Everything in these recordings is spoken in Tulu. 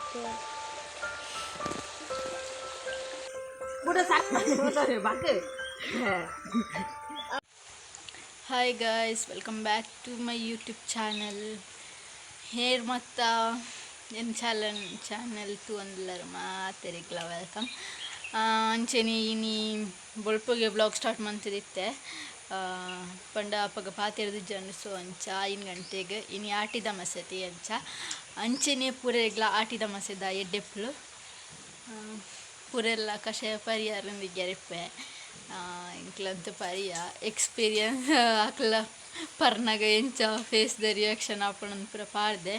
Hi guys, welcome back to my YouTube channel. Hair ಮತ್ತ ಎನ್ ಚಾಲನ್ ಚಾನಲ್ ತೂವೊಂದುಲ್ಲರ್ ಮಾತೆರೆಗ್ಲ welcome. ಅಂಚೆನೆ ಇನಿ ಬೊಲ್ಪುಗೆ ವ್ಲಾಗ್ ಸ್ಟಾರ್ಟ್ ಮಂತುದಿತ್ತೆ. ಪಂಡ ಅಪಗ ಪಾತೆರ್ದಿಜ್ಜಂಡ್. ಸೊ ಅಂಚ 5 ಗಂಟೆಗ್ ಇನಿ ಆಟಿದ ಮಸತಿ ಅಂಚ ಅಂಚೆನೆ ಪೂರೆಗ್ಲ ಆಟಿದ ಮಸೆದ ಎಡ್ಡೆಪ್ಪುಲು. ಪೂರೆಲ್ಲ ಕಷಾಯ ಪರಿಯಾರಂದು ಗೆರೆಪ್ಪೆ ಎಂಕ್ಲಂತ ಪರಿಯ ಎಕ್ಸ್ಪೀರಿಯನ್ಸ್ ಅಕ್ಲ ಪರ್ನಗ ಎಂಚ ಫೇಸ್ ದ ರಿಯಾಕ್ಷನ್ ಆಪುಂಡು ಪೂರ ಪಾಡ್ದೆ.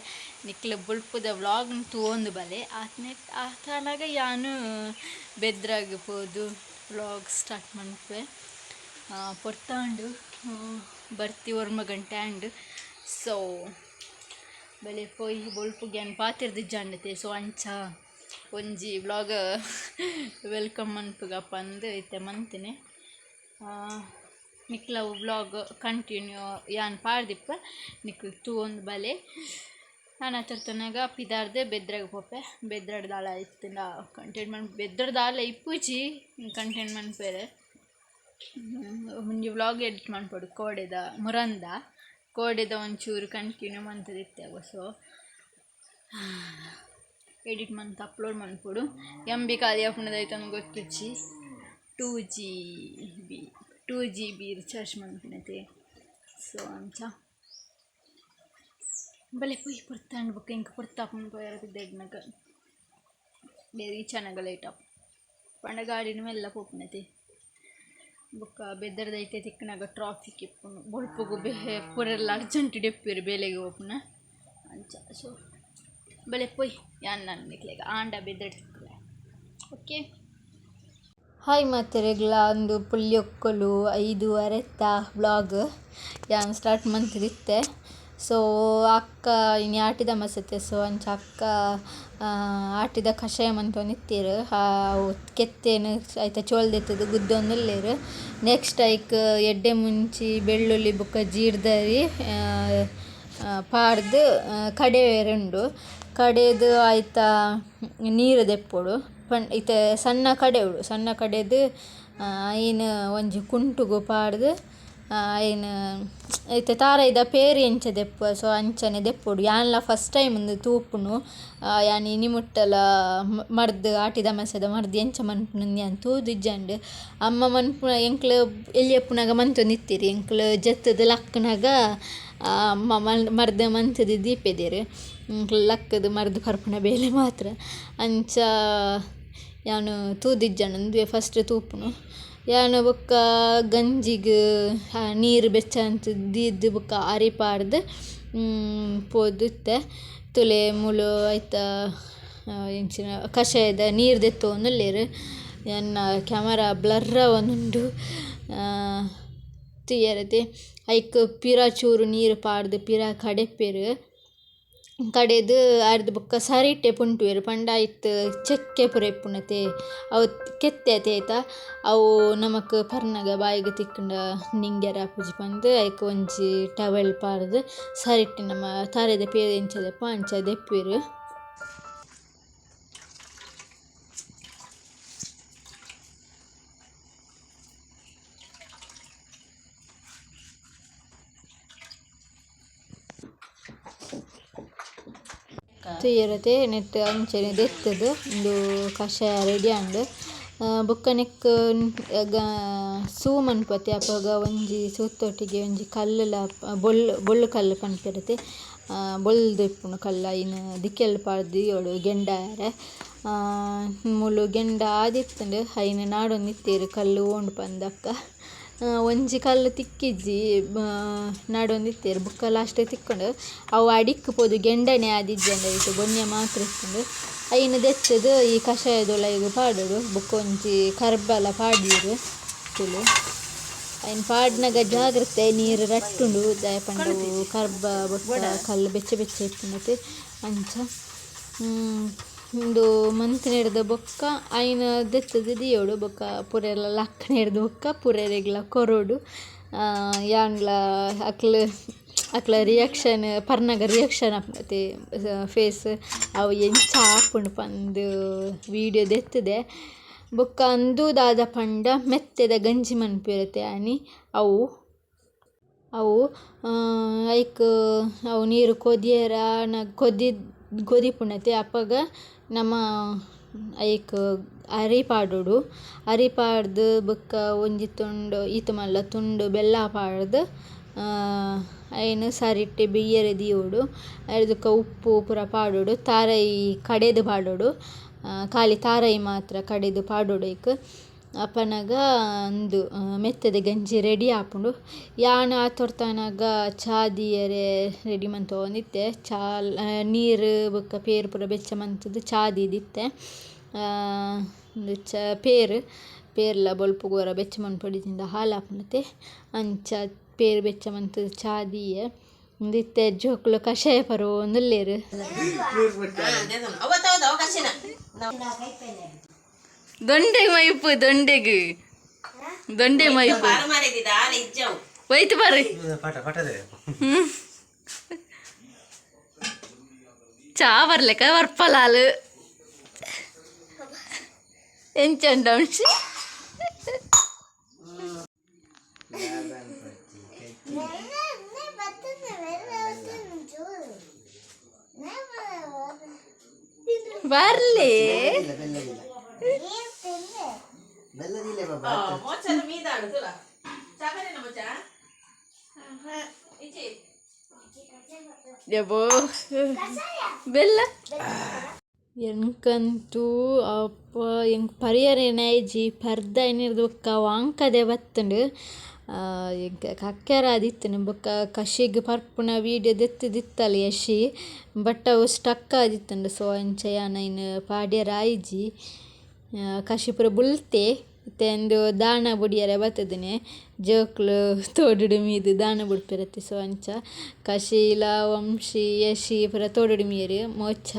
ನಿಕ್ಲ ಬೊಲ್ಪುದ ವ್ಲಾಗ್ ತೂವೊಂದು ಬಲೆ ಆತ್ನೆ ಆತನಾಗ ಯಾನು ಬೆದ್ರಾಗ್ ಪೋದು ವ್ಲಾಗ್ ಸ್ಟಾರ್ಟ್ ಮನ್ಪುವೆ. ಪೊರ್ತಾಂಡು ಬರ್ತಿ 9 ಗಂಟೆ ಆಂಡ್. ಸೊ ಬಲೆ ಪೋಯಿ ಬೊಲ್ಪುಗೆ ಯಾನ್ ಪಾತೆರ್ದಿಜ್ಜಾಂಡತೆ. ಸೊ ಅಂಚ ಒಂಜಿ ವ್ಲಾಗ್ welcome ಮನ್ಪುಗ ಪಂದ್ ಇತ್ತೆ ಮಂತಿನಿ. ನಿಕ್ಲ ವ್ಲಾಗ್ ಕಂಟಿನ್ಯೂ ಯಾನ್ ಪಾಡ್ದಿಪ್ಪೆ, ನಿಕ್ಲ್ ತೂವೊಂದು ಬಲೆ. ನಾನ ತರ್ತನಗ ಪಿದಾರ್ದ್ ಬೆದ್ರಗ್ ಪೋಪೆ. ಬೆದ್ರಡ್ ದಾಲ ಇತ್ತ್ಂಡ ಕಂಟೆಂಟ್ ಮನ್ ಬೆದ್ರಡ್ ದಾಲ ಇಪ್ಪುಜಿ ಕಂಟೆಂಟ್ ಮನ್ಪೆರೆ. ಒಂಜಿ ವ್ಲಾಗ್ ಎಡಿಟ್ ಮನ್ಪೊಡು ಕೋಡೆದ ಮುರಂದ ಕೋಡೆದ ಒಂಚೂರು ಕಂಟಿನ್ಯೂ ಮಂತುದಿತ್ತೆ. ಸೊ ಎಡಿಟ್ ಮಂತ್ ಅಪ್ಲೋಡ್ ಮನ್ಪೊಡು. ಎಮ್ ಬಿ ಖಾಲಿ ಆಪುಂಡು ದಾಯ್ತಂದ್ ಗೊತ್ತುಜ್ಜಿ. 2 GB 2 GB recharge ಮನ್ಪುನತೆ. ಸೊ ಅಂಚ ಬಲೆ ಪೋಯಿ ಪೊರ್ತಾಂಡ್. ಬೊಕ್ಕ ಎಂಕ್ ಪೊರ್ತಾಪುಂಡು ಪೋಯೆರೆ ಪಿದಡ್ನಗ, ರೀಚ್ ಆನಗ ಲೇಟ್ ಆಪುಂಡು. ಪಂಡ ಗಾಡಿಡ್ ಮೆಲ್ಲ ಪೋಪುನತೆ. ಬೊಕ್ಕ ಬೆದ್ರದ ಐತೆ ತಿಕ್ಕುನಗ ಟ್ರಾಫಿಕ್ ಇಪ್ಪುಂಡು. ಬೊಲ್ಪುಗು ಪೂರೆಲ್ಲ ಅರ್ಜೆಂಟ್ ಇಪ್ಪುವೆರ್ ಬೇಲೆಗ್ ಪೋಪುನ ಅಂಚ. ಸೊ ಬಲೆ ಪೋಯ್, ಯಾನ್ ನನ ನಿಕ್ಲೆಗ್ ಆಂಡ ಬೆದ್ರಡ್ ತಿಕ್ಕುವೆ. ಓಕೆ. ಹಾಯ್ ಮಾತೆರೆಗ್ಲ, ಉಂದು ಪುಲ್ಯೊಕ್ಕುಲು 5:30ತ್ತ ವ್ಲಾಗ್ ಯಾನ್ ಸ್ಟಾರ್ಟ್ ಮಂತುದಿತ್ತೆ. ಸೊ ಅಕ್ಕ ಇನಿ ಆಟಿದ ಮಸತೆ. ಸೊ ಅಂಚ ಅಕ್ಕ ಆಟಿದ ಕಷಾಯ ಮಂತೊಂದಿತ್ತೆರ್. ಅವು ಕೆತ್ತೆನ್ ಐತ ಚೋಲ್ದೆತ್ತುದು ಗುದ್ದೊಂದುಲ್ಲೆರ್. ನೆಕ್ಸ್ಟ್ ಐಕ್ ಎಡ್ಡೆ ಮುಂಚಿ, ಬೆಳ್ಳುಳ್ಳಿ ಬೊಕ್ಕ ಜೀರ್ದರಿ ಪಾಡ್ದ್ ಕಡೆಯೆರುಂಡು. ಕಡೆದು ಐತ ನೀರು ದೆಪ್ಪೊಡು. ಇತ್ತೆ ಸಣ್ಣ ಕಡೆಯೊಡು. ಸಣ್ಣ ಕಡೆದು ಐನ್ ಒಂಜಿ ಕುಂಟುಗು ಪಾಡ್ದ್ ಐನ್ ಇತ್ತೆ ತಾರಾಯಿದ ಪೇರ್ ಎಂಚ ದೆಪ್ಪುವ, ಸೊ ಅಂಚನೆ ದೆಪ್ಪೊಡು. ಯಾನ್ಲ ಫಸ್ಟ್ ಟೈಮ್ ಉಂದು ತೂಪುನು. ಯಾನ್ ಇನಿ ಮುಟ್ಟಲ ಮರ್ದ್ ಆಟಿದ ಮಸೆದ ಮರ್ದ್ ಎಂಚ ಮನ್ಪುನು ಯಾನ್ ತೂದಿಜ್ಜಂಡ್. ಅಮ್ಮ ಮನ್ಪುನ ಎಂಕ್ಲು ಎಲ್ಯಪ್ಪುನಗ ಮಂತೊಂದಿತ್ತೆರ್. ಎಂಕ್ಲು ಜತ್ತುದು ಲಕ್ಕುನಗ ಅಮ್ಮ ಮರ್ದ್ ಮಂತುದು ದೀಪೆದೆರ್. ಎಂಕ್ಲು ಲಕ್ಕುದು ಮರ್ದ್ ಪರ್ಪುನ ಬೇಲೆ ಮಾತ್ರ. ಅಂಚ ಯಾನ್ ತೂದಿಜ್ಜಂಡ್, ಉಂದುವೆ ಫಸ್ಟ್ ತೂಪುನು ಯಾನ್. ಬೊಕ್ಕ ಗಂಜಿಗ್ ನೀರು ಬೆಚ್ಚ ದೀದ್ ಬೊಕ್ಕ ಅರಿ ಪಾಡ್ದ್ ಪೋದು ಇತ್ತೆ. ತೂಲೆ ಮೂಲು ಐತ ಎಂಚಿನ ಕಷಾಯದ ನೀರು ದೆತ್ತೊಂದುಲ್ಲೆರ್. ಎನ್ನ ಕ್ಯಾಮರಾ ಬ್ಲರ್ ಆವೊಂದುಂಡು ತೂಯರತೆ. ಐಕ್ ಪಿರ ಚೂರು ನೀರು ಪಾಡ್ದ್ ಪಿರ ಕಡೆಪೆರ್. ಕಡೆದ್ ಅರ್ದ್ ಬೊಕ್ಕ ಸರಿಟೆ ಪುಂಟುವೆರ್. ಪಂಡ ಐಟ್ ಚಕ್ಕೆ ಪೂರ ಇಪ್ಪುಂಡತೆ, ಅವು ಕೆತ್ತೆ ಅತೆ ಐತ ಅವು ನಮಕ್ ಪರ್ನಗ ಬಾಯಿಗ್ ತಿಕ್ಕುಂಡ ನಿಂಗೆರೆ ಆಪುಜಿ ಪಂದ್ ಐಕ್ ಒಂಜಿ ಟವೆಲ್ ಪಾಡ್ದ್ ಸರಿಟ್ ನಮ ತಾರೆದ ಪೇರ್ ಎಂಚ ದೆಪ್ಪುವ ಅಂಚ ದೆಪ್ಪುವೆರ್. ತೂಯೆರತೆ ನೆಟ್ಟ್ ಅಂಚನೆ ದೆತ್ತುದು ಉಂದು ಕಷಾಯ ರೆಡಿ ಆಂಡ್. ಬೊಕ್ಕ ನೆಕ್ಕ್ ಸೂ ಮನ್ಪುವತೆ, ಅಪಗ ಒಂಜಿ ಸೂತ್ತೊಟ್ಟಿಗೆ ಒಂಜಿ ಕಲ್ಲುಲ ಬೊಲ್ಲು ಬೊಲ್ಲು ಕಲ್ಲು ಪನ್ಪೆರತೆ, ಬೊಲ್ದು ಇಪ್ಪುನು ಕಲ್ಲು, ಐನ್ ದಿಕ್ಕೆಲ್ ಪಾಡ್ದ್ ದೀವೊಡು ಗೆಂಡ ಆಯೆರೆ. ಮೂಲು ಗೆಂಡ ಆದಿತ್ತುಂಡು, ಐನ್ ನಾಡೊಂದಿತ್ತೆರ್ ಕಲ್ಲು ಓಂಡು ಪಂದ್ ಅಕ್ಕ. ಒಂಜಿ ಕಲ್ಲು ತಿಕ್ಕಿಜ್ಜಿ, ನಾಡೊಂದಿತ್ತೆರ್. ಬೊಕ್ಕ ಲಾಸ್ಟ್ ತಿಕ್ಕುಂಡು. ಅವು ಅಡಿಕ್ ಪೋದು ಗೆಂಡನೆ ಆದಿಜ್ಜಂಡ್, ಐಟ್ ಬೊನ್ಯ ಮಾತ್ರ ಇತ್ತುಂಡು. ಐನ್ ದೆತ್ತುದು ಈ ಕಷಾಯದೊಳಗೆ ಪಾಡೊಡು. ಬೊಕ್ಕ ಒಂಜಿ ಕರ್ಬಲ ಪಾಡ್ಯೆರ್ ತೂಲೆ. ಐನ್ ಪಾಡ್ನಗ ಜಾಗ್ರತೆ, ನೀರು ರಟ್ಟುಂಡು. ದಾಯೆ ಪಂಡ ಅವು ಕರ್ಬ ಬೊಕ್ಕ ಕಲ್ಲು ಬೆಚ್ಚ ಬೆಚ್ಚ ಇಪ್ಪುಂಡತೆ ಅಂಚ. ಉಂದು ಮಂತಿನೆಡ್ದ್ ಬೊಕ್ಕ ಐನ್ ದೆತ್ತುದು ದೀಯೊಡು. ಬೊಕ್ಕ ಪೂರೆಲ ಲಕ್ಕನೆಡ್ದ್ ಬೊಕ್ಕ ಪೂರೆರೆಗ್ಲ ಕೊರೊಡು. ಯಾನ್ಲ ಅಕ್ಲ್ ಅಕ್ಲ ರಿಯಾಕ್ಷನ್ ಪರ್ನಗ ರಿಯಾಕ್ಷನ್ ಆಪುಂಡತೆ ಫೇಸ್ ಅವು ಎಂಚ ಆಪುಂಡು ಪಂದ್ ವೀಡಿಯೋ ದೆತ್ತದೆ. ಬೊಕ್ಕ ಅಂದು ದಾದ ಪಂಡ ಮೆತ್ತೆದ ಗಂಜಿ ಮನ್ಪುವೆರತೆ ಆನಿ ಅವು ಅವು ಐಕ್ ಅವು ನೀರು ಕೊದಿಯೆರ ಕೊದಿ ಕೊದಿಪುಂಡತೆ ಅಪಗ ನಮ ಐಕ್ ಅರಿ ಪಾಡೊಡು. ಅರಿ ಪಾಡ್ದ್ ಬೊಕ್ಕ ಒಂಜಿ ತುಂಡು ಈತ್ ಮಲ್ಲ ತುಂಡು ಬೆಲ್ಲ ಪಾಡ್ದ್ ಐನ್ ಸರಿಟ್ ಬೇಯೆರೆ ದೀವೊಡು. ಐರ್ದ್ ಬೊಕ್ಕ ಉಪ್ಪು ಪೂರ ಪಾಡೊಡು, ತಾರಾಯಿ ಕಡೆದ್ ಪಾಡೊಡು, ಖಾಲಿ ತಾರಾಯಿ ಮಾತ್ರ ಕಡೆದ್ ಪಾಡೊಡು ಐಕ್. ಅಪನಗ ಉಂದು ಮೆತ್ತೆದ ಗಂಜಿ ರೆಡಿ ಆಪುಂಡು. ಯಾನ್ ಆತೊರ್ತಾನಗ ಚಾ ದೀಯೆರೆ ರೆಡಿ ಮಂತೊಂದಿತ್ತೆ. ಚಾ ನೀರ್ ಬೊಕ್ಕ ಪೇರ್ ಪೂರ ಬೆಚ್ಚ ಮಂತುದು ಚಾ ದೀದಿತ್ತೆ. ಉಂದು ಚ ಪೇರ್ ಪೇರ್ಲ ಬೊಲ್ಪುಗು ಒರ ಬೆಚ್ಚ ಮನ್ಪೊಡು ಇಜ್ಜಿಂಡ ಹಾಲಾಪುಂಡತೆ. ಅಂಚ ಪೇರ್ ಬೆಚ್ಚ ಮಂತುದು ಚಾ ದೀಯೆ. ಉಂದು ಇತ್ತೆ ಜೋಕುಲು ಕಷಾಯ ಪರೊಂದುಲ್ಲೆರ್. ದೊಂಡೆ ಮೈಪು ದೊಂಡೆಗ್ ದೊಂಡೆ ಮೈಪು ಒಯ್ತು ಬಾರಿ ಚಾ ಬರ್ಲೆಕ ಬರ್ಪಲಾಲು ಎಂಚಂಡ ಅಂಶಿ ಬರ್ಲಿ. ಬೆಲ್ಲ ಎಂಕಂತೂ ಅಪ್ಪ ಎಂಕ್ ಪರಿಯರೆ ಇಜ್ಜಿ ಪರ್ದ ಇನಿರ್ದ್ ಬೊಕ್ಕ ವಾಂಕದೆ ಬತ್ತುಂಡು. ಎಂಕ್ ಕಕ್ಕೆರಾದಿತ್ತುಂಡು ಬೊಕ್ಕ ಕಶಿಗ್ ಪರ್ಪುನ ವೀಡಿಯೋ ದೆತ್ತುದಿತ್ತಲ್ ಯಶಿ ಬಟ್ ಅವು ಸ್ಟಕ್ ಆದಿತ್ತುಂಡು. ಸೊ ಅಂಚ ಯಾನ್ ಐನ್ ಪಾಡ್ಯೆರೆ ಆಯಿಜಿ. ಕಶಿ ಪೂರ ಬುಲ್ತೆ ಇತ್ತೆ ಉಂದು ದಾನ ಬುಡಿಯೆರೆ ಬತ್ತುದಿನಿ ಜೋಕುಲು ತೋಡುಡು ಮೀದ್ ದಾನ ಬುಡ್ಪೆರತ್ತೆ. ಸೊ ಅಂಚ ಕಶಿಲ ವಂಶಿ ಯಶಿ ಪೂರ ತೋಡುಡು ಮೀಯೆರ್ ಮೋಚ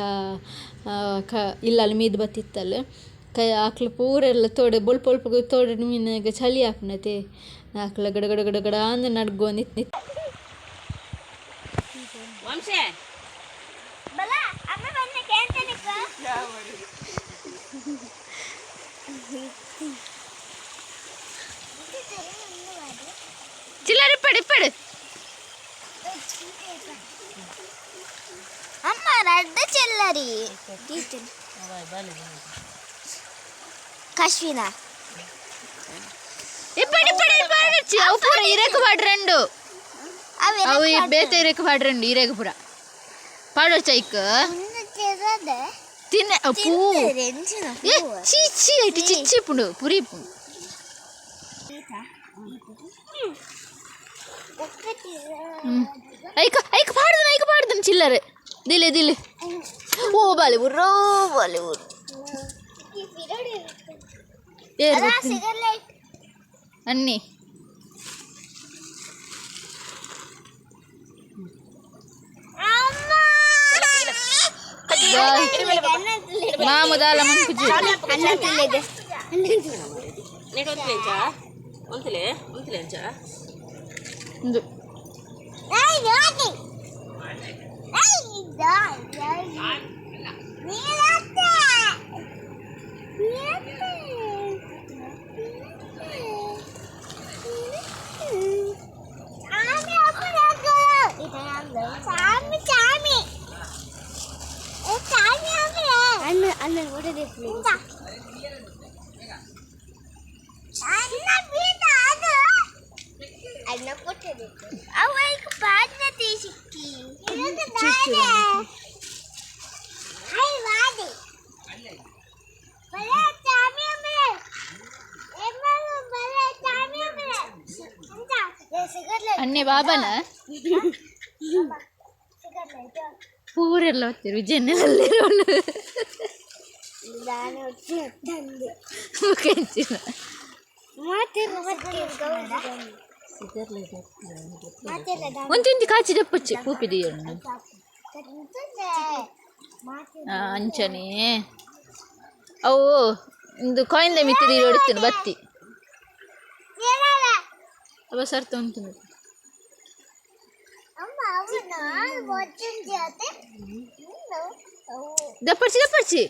ಕ ಇಲ್ಲಲ್ ಮೀದ್ ಬತ್ತಿತ್ತಲ್. ಅಕ್ಲು ಪೂರೆರ್ಲ ತೋಡು ಬೊಲ್ಪು ಬೊಲ್ಪುಗು ತೋಡುಡು ಮೀನಗ ಚಳಿ ಆಪುಂಡತೆ ಅಕ್ಲ ಗಡ ಗಡ ಗಡ ಗಡ ಅಂದ್ ನಡ್ಗೊಂದಿತ್ತು. ವಂಶೆ ಚಿಲ್ಲರೆ ಇಪ್ಪಡು ಇಪ್ಪಡು. ಅಮ್ಮ ರಡ್ಡ ಚಿಲ್ಲರಿ ಕಶ್ವಿನ ಇಪ್ಪಡು ಇಪ್ಪಡು ಇಪ್ಪಡು ಅವು ಪೂರ ಇರೆಕ್ ಪಾಡ್ರಂಡು. ಅವು ಬೇತೆ ಇರೆಕ್ ಪಾಡ್ರಂಡು ಇರೆಗ್ ಪೂರ ಪಾಡೊಚ್ಚ ಐಕ್ ತಿನ್ನೆ ಪೂ ಏ ಚೀ ಚೀ ಐಟ್ ಚಿಚ್ಚಿ ಇಪ್ಪುಂಡು ಪುರಿ ಇಪ್ಪುಂಡು. ಐಕ್ ಐಕ್ ಪಾಡ್ದನ ಐಕ್ ಪಾಡ್ದನ ಚಿಲ್ಲರೆ ದಿಲೆ ದಿಲೆ. ಓ ಬಾಲೆ ಬುರ್ರೋ ಬಾಲೆ ಬುರ್ರೋ. ಅನ್ನಿ ಮಾಮುದಾಲ ಮನ್ಪುಜಿ. ಉಂದು ಅನ್ನೆ ಬಾಬನ ಪೂರೆಲ್ಲ ಹೋಗ್ತೀರಿ ವಿಜಯನಗರಲ್ಲಿರೋಳು. ಒಂಚೊಂಜಿ ಕಾಚಿ ದಪ್ಪಚ್ಚಿ ಪೂಪಿದೆಯನ್ನು ಅಂಚನೆ ಅವು ಇಂದು ಕಾಯಿಂದ ಮಿತ್ತಿದ ಹೊಡಿತೇನೆ ಬತ್ತಿ ಅವ ಸರ್ತ ಉಂಟು. ಅಮ್ಮ. ದಪ್ಪಡ್ಚಿ ದಪ್ಪಡ್ಚಿ.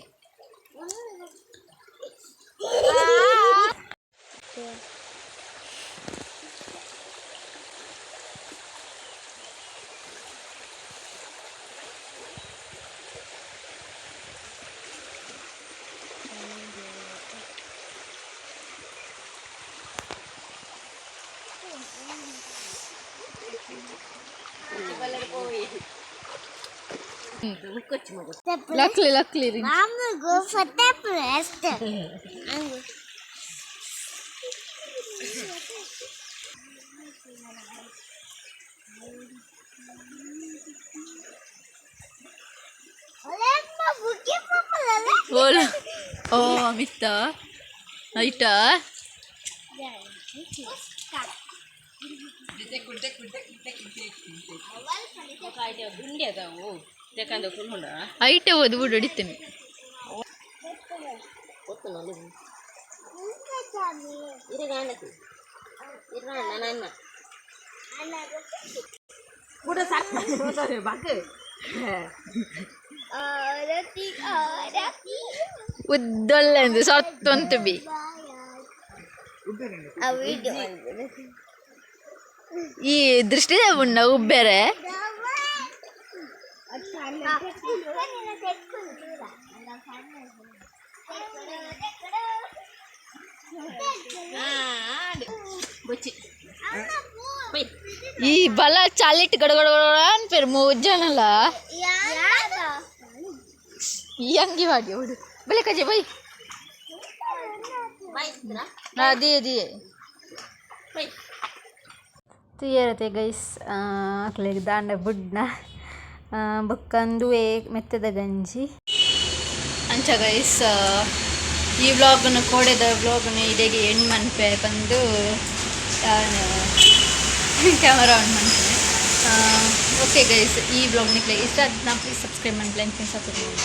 ಲಕ್ಲಿ ಲಕ್ಲಿ ರೀ. ಮಾಮಗೂ ಫತಾಪುರ ಅಷ್ಟೇ. ಓಲ ಓ ಮಿತ್ತ ಐಟ. ಐಟ ಓದು ಬಿಡು ಹೊಡಿತೀನಿ. ಉದ್ದೊಳ್ಳೆಂದು ಸತ್ತೊಂತು ಬಿ. ಈ ದೃಷ್ಟಿದೆ ಉಣ್ಣ ಉಬ್ಬೇರೆ. ಈ ಬಲ ಚಾಲಿಟ್ ಗಡಗಡ ಅನ್ಪೇರು ಮೂರು ಜನಲ. ಈ ಅಂಗಿ ಮಾಡಿ ಹೊಡು ಬಲೆ ಕಜೆ ಬೈ. ಅದೇ ಅದೇ ತುಯರತೆ ಗೈಸ್. ಅಕ್ಲೆಗ್ ದಾಂಡ ಬುಡ್ನ ಬೊಕ್ಕಂದುವೆ ಮೆತ್ತದ ಗಂಜಿ. ಅಂಚ ಗೈಸ್, ಈ ವ್ಲಾಗ್ನು ಕೋಡೆದ ವ್ಲಾಗ್ನು ಇಡೆಗೆ ಎಂಡ್ ಮನ್ಪೆ ಪಂದು ನಾನು ಕ್ಯಾಮರಾ ಆನ್ ಮನ್ಪುನೆ. ಓಕೆ ಗೈಸ್, ಈ ವ್ಲಾಗ್ ನಿಕ್ಲೆ ಇಷ್ಟ ಆದ್ ಪ್ಲೀಸ್ ಸಬ್ಸ್ಕ್ರೈಬ್ ಮನ್ಪುಲೆ, ಸಪೋರ್ಟ್.